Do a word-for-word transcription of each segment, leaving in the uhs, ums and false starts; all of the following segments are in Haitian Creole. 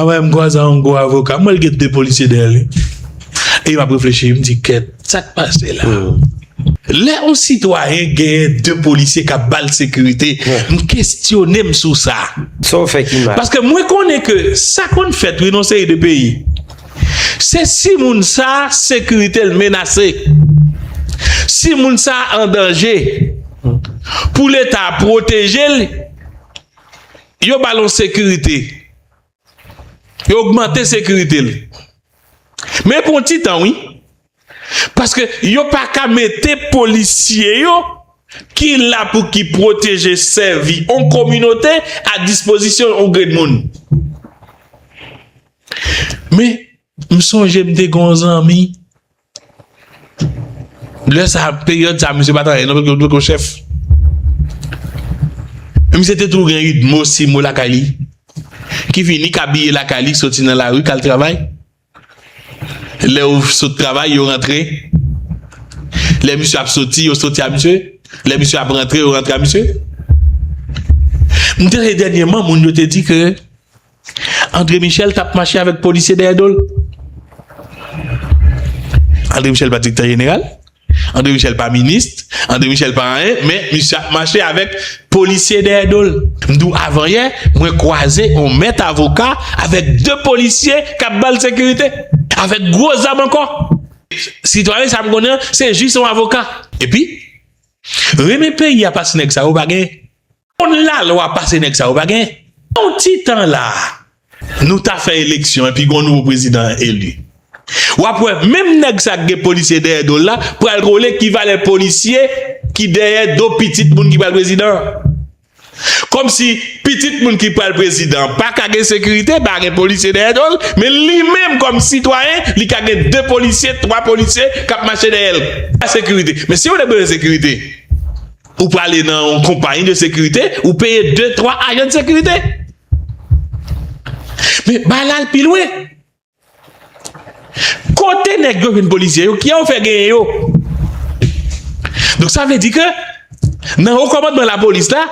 Apre m kwaze yon gwo avoka, m wè l gen de polisye dèyè l, wi. E m ap reflechi, m di, "Kèt, sa k pase la?" Lè yon sitwayen genyen de polisye k ap ba l sekirite, m kestyone m sou sa. Sa w fè ki mal? Paske mwen konnen ke sa konn fèt, wi, nan yon seri de peyi. Se si moun sa, sekirite l menase. Si moun sa an danje, pou Leta pwoteje l, yo ba l yon sekirite. Yo ogmante sekirite l. Men pou yon ti tan, wi. Paske yo pa ka mete polisye yo ki la pou ki pwoteje, sèvi yon kominote a dispozisyon yon grenn moun. Men, m sonje m te gen yon zanmi. Lè sa, peryòd sa, misye pa t anyen, non, paske l te yon chèf. Men misye te toujou gen uit mo, sis mo lakay li. Ki fini, k abiye lakay li, soti nan lari, k al travay. Lè yo sot travay, yo rantre. Lè misye ap soti, yo soti a misye. Lè misye ap rantre, yo rantre a misye. M tande dènyèman, moun yo te di ke André Michel t ap mache avèk polisye dèyè do l. André Michel pa direktè jeneral. André Michel pa minis. André Michel pa anyen. Men misye ap mache avèk polisye dèyè do l. M di w avanyè, mwen kwaze yon mèt avoka avèk de polisye k ap ba l sekirite. Avèk gwo zam ankò. Sitwayen sa m konnen an, se jis yon avoka. Epi, renmen peyi a pase nèg sa yo pa gen. Konn lalwa pase nèg sa yo pa gen. Yon ti tan la, nou ta fè eleksyon epi gon nouvo prezidan eli. W ap wè menm nèg sa k gen polisye dèyè do l la pral rele ki valè polisye ki dèyè do pitit moun ki pral prezidan an. Kòmsi pitit moun ki pral prezidan an pa ka gen sekirite, pa gen polisye dèyè do l, men li menm kòm sitwayen, li ka gen de polisye, twa polisye k ap mache dèyè l. Pa sekirite. Men si w te bezwen sekirite, ou prale nan yon konpayi de sekirite, ou peye de, twa ajan de sekirite. Men bagay la al pi lwen. Kote nèg yo jwenn polisye yo? Kijan yo fè genyen yo? Donk, sa vle di ke nan wo kòmandman lapolis la,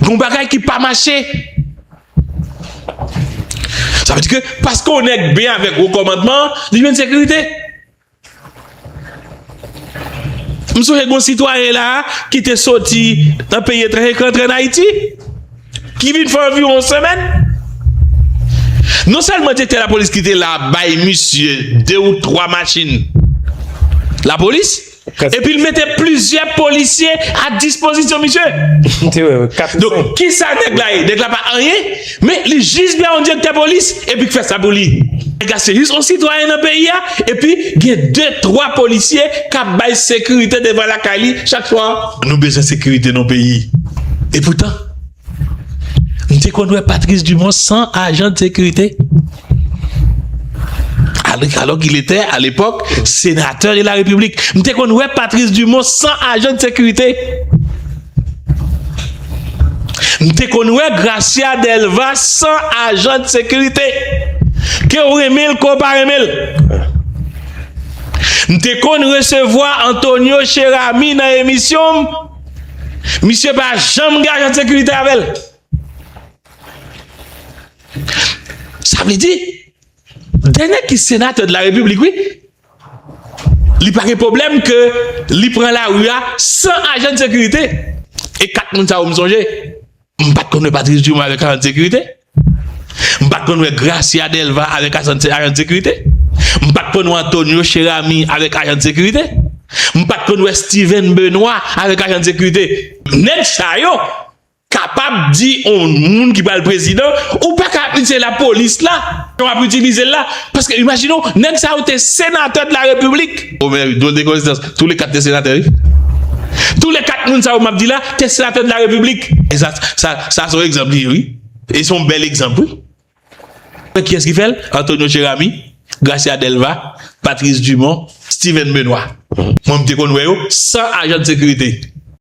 gen yon bagay ki pa mache. Sa vle di ke paske yon nèg byen avèk wo kòmandman, li jwenn sekirite. M sonje gen yon sitwayen la ki te soti nan peyi etranje, ki rantre ann Ayiti, ki vin fè anviwon yon semèn. Non sèlman direktè lapolis ki te la bay misye de ou twa machin lapolis, epi l mete plizyè polisye a dispozisyon misye. Donk, kisa nèg la ye? Nèg la pa anyen, men li jis byen yon direktè polis, epi k fè sa pou li. Nèg la se jis yon sitwayen nan peyi a, epi gen de, twa polisye k ap bay sekirite devan lakay li chak swa. Nou bezwen sekirite nan peyi. E poutan, m te konn wè Patrice Dumont san ajan de sekirite. Alors, alors qu'il était, à l'époque, sénateur de la République. M te konn wè Patrice Dumont san ajan de sekirite. M te konn wè Gracia Delva san ajan de sekirite. Ke w renmen l, ke w pa renmen l. M te konn resevwa Antonio Cheramy nan emisyon m. Misye pa janm gen ajan de sekirite avè l. Sa vle di, de nèg ki senatè de la repiblik, wi, li pa gen pwoblèm ke li pran lari a san ajan de sekirite. E kat moun sa yo m sonje. M pa t konn wè Patrice Dumont avèk ajan de sekirite. M pa t konn wè Gracia Delva avèk ajan de, ajan de sekirite. M pa t konn wè Antonio Cheramy avèk ajan de sekirite. M pa t konn wè Steven Benoît avèk ajan de sekirite. Nèg sa yo kapab di yon moun ki pral prezidan, ou pa ka itilize lapolis la, jan w ap itilize l la. Paske imajine w, nèg sa yo te senatè de la repiblik. O, men wi, drôle de coïncidence. Tous les quatre te senatè, wi. Tous les quatre moun sa yo m ap di la, te senatè de la repiblik. E sa, sa, sa se yon egzanp li ye, wi. E se yon bèl egzanp, wi. Kiyès ki fè l? Antonio Cheramy, Gracia Delva, Patrice Dumont, Steven Benoît. Mwen, m te konn wè yo san ajan de sekirite.